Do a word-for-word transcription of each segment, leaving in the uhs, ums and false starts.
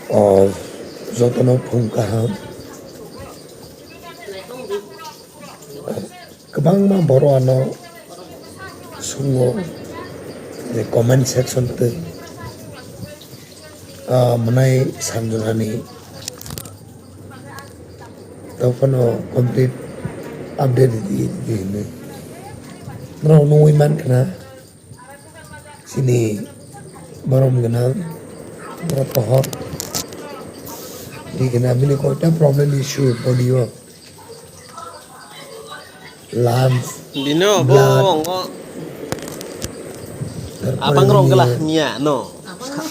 O jotono phung kaham. Kwbangma borok ano sungo je comment section twi, ah, mwnai sanjwnani tei phano complete update ridi ridi hinwi norok nugwi mankha na. Chini borom gwnang, borok pohor. Di gwnang bini koita problem issue body o. Lungs, Bino bo blood, ongo tarpore apang rok bini gela himya no.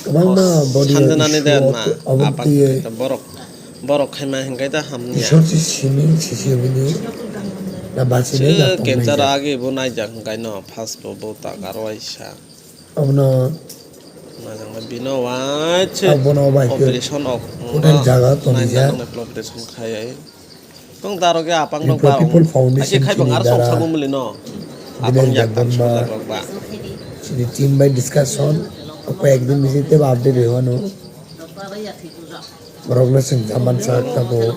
Kwbangma body o Sanjana ni issue der o na. Aboni Apang twiwi borok. Borok khaima hinkhai ta hamya. Isor si simi sisi bini na bachini na tongnai cancer ja. Agi bo naijak hinkhai no first bo bo ta karwai sa. Abono Majang ma bino wai se abono bai ke operation ok hotel jaga toni ja. Operation khai ai. Tong daro ke apang rok ba. People Foundation ake khai bang chini ar song dara. Sabu muli no. Apang yak tan song ba. Chini team by discussion ko ekdin bisi te update rehwano. Borokno chwng jaman sak tabuk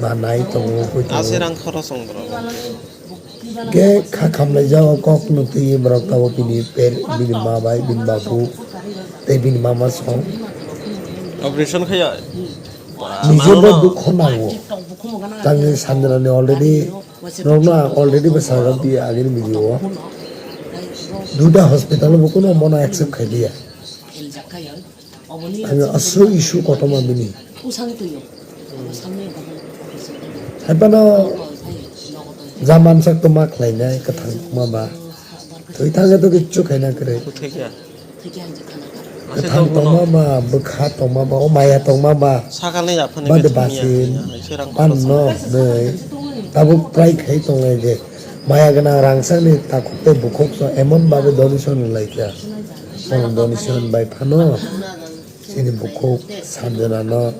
manai tongo, hoi tongo. Ase rang khorosong borok. Khe kha khamlaijak o kok no twi borok tabuk bini per, bini ma bai, bini babu tei bini mama song. Operation khaiya? Nijebo dukho nango. Tangwi Sanjana ni already, norokno ang already bwsajak di agini video o. Duita hospital o bo kunu mono accept khailiya. Ani aswk issue kotorma bini. Haibano jaman sak tongma khlainai, kwthang tongma ba. Thwi thangkhe to kichu khaina kwrwi. Kwthang tongma ba, bwkha tongma ba, o maya tongma ba. Bade basi panno nwi tabuk try khai tongnai je. Maya gwnang rangchakni takhuk tei bukhuk so emon babe donation rwlaikha. Bono donation bai phano chini bukhuk Sanjana no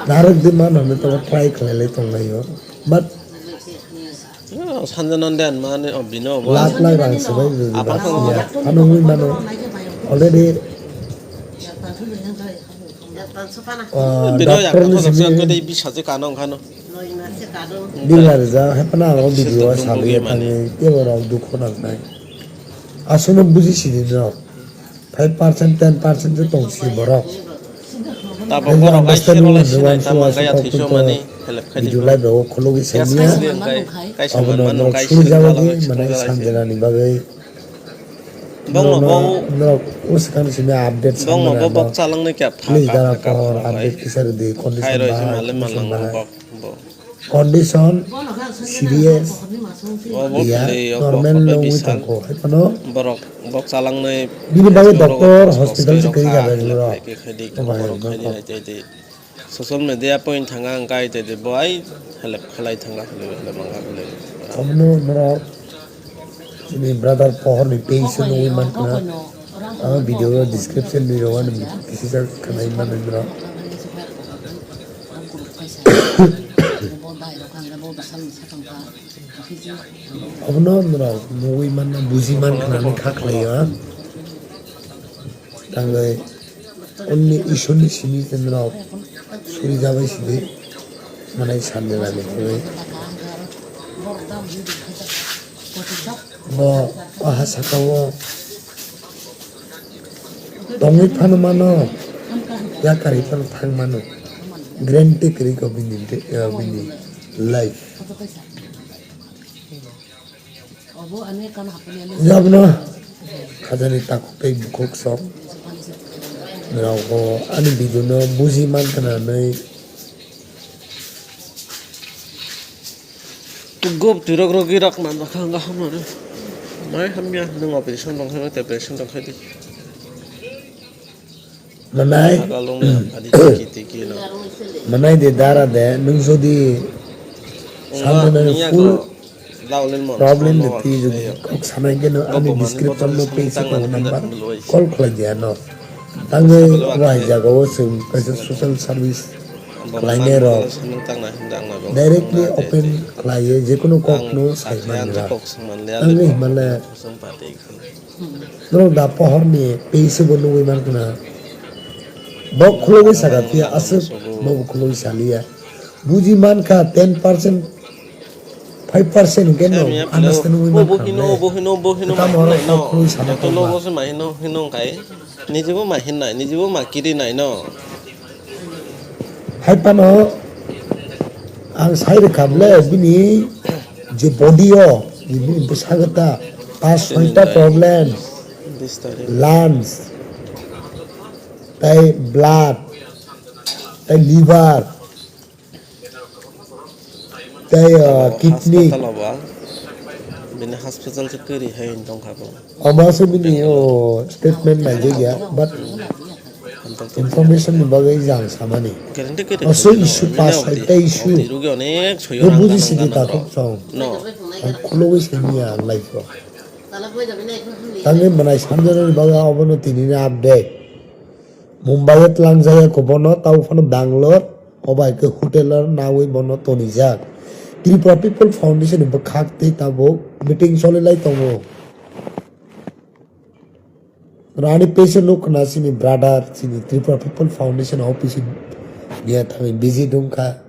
narwk di mano hinwi tongo, try khlailai tonglaio. But Sanjana den mani o bino bo. Lakh lakh rang swbai rwdi ba siya. Phano wngwi mano already. Ah, bino yak doctor ni simi. Tei bisa je kano khano. Dila rijak, hai phano ang o video o salwi thangwi teibo rok dukhu nangnai. Aswkno buji sidi no. Five percent, ten percent se tong si borok. Tabok borok ai sero lai sinai tamo gaya thiso mani help khai di. Video live rok khulugwi semiya. Kaisa manmano kaisa suri jabagwi mane sanjana ni bagwi. Bongno bo, norok uskang simi update bongno bo bok chalangni kya pha. Please dara pohor update kisa rwdi condition ba. Condition serious ya, normal nungwi tongkho. Hai phano borok bok chalangnai bini bagwi doctor hospital se kwrwi kha bai borok. Social media point thanga ang kai te de bo ai help khlai thanga help manga. Omono norok Chini brother pohor ni page se nugwi mankha. Ang video o description ni rogo ani kisisa khanai manwi norok. Obono norok nugwi manna buji mankha hinwi kha khlaio ang. Tangwi Oni Ishorni simi tei norok suri jabai sidi, manai sandi lani hwnwi. Bo aha saka o tongwi phano mano, yakarwi phano thang mano. Guarantee kwrwi kho bini, bini life. Jabno khajani takhuk tei bukhuk sok rok bo ani video no buji mankha na hinwi. Gop twirok rok rak man bakha wngkha hamya. Mai hamya nwng operation tong khe, operation tong khe di. Manai. Manai de dara de, nwng jodi Sanjana ni full problem de twi jodi kok sanai khe no ani description no page se tongo number, call khlai di ano. Tangwi obo hai jaga o chwng kaisa social service khlainai rok directly open khlaiwi jekunu kok no sai manya. Tangwi himale Norok da pohor ni page se bo nugwi mankha na. Bo khulogwi saka phiya aswk, bo khulogwi saliya. Buji mankha ten percent, five percent hwnkhe no understand wngwi mankha. Bo hino, bo hino, bo hino, bo hino, no. Joto logo se ma hino, hino wngkhai. Nijibo ma hinnai, nijibo ma kirinai no. Hai phano ang sai rwkha ble bini je body o, je bini bwsakta pas soita problem, lungs, tai blood, tai liver, tai, uh, kidney. Hospital o ba, bini hospital se kwrwi hai tongkha bo. Omo se bini o statement naijakya, but information ni bagwi jang samani. Aswk issue pas soita issue. Bo buji sidi takhuk chong. Ang khulogwi simiya ang life o. Tangwi mwnai sanjana ni bagwi obono tini ni update. Mumbai o tlangjaya kubono tau phano Bangalore. Obo hai khe hotel o nawi bono tonijak. Tripura People Foundation ni bwkhak tei tabuk meeting cholilai tongo. Rani patient nuk khna chini brother chini Tripura People Foundation office niya thangwi visit wngkha.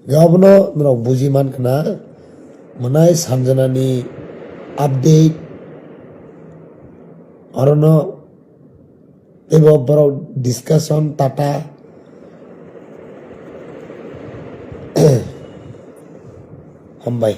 Abono norok buji man khna mwnai sanjana ni update orono. Teibo borok discussion tata hambai.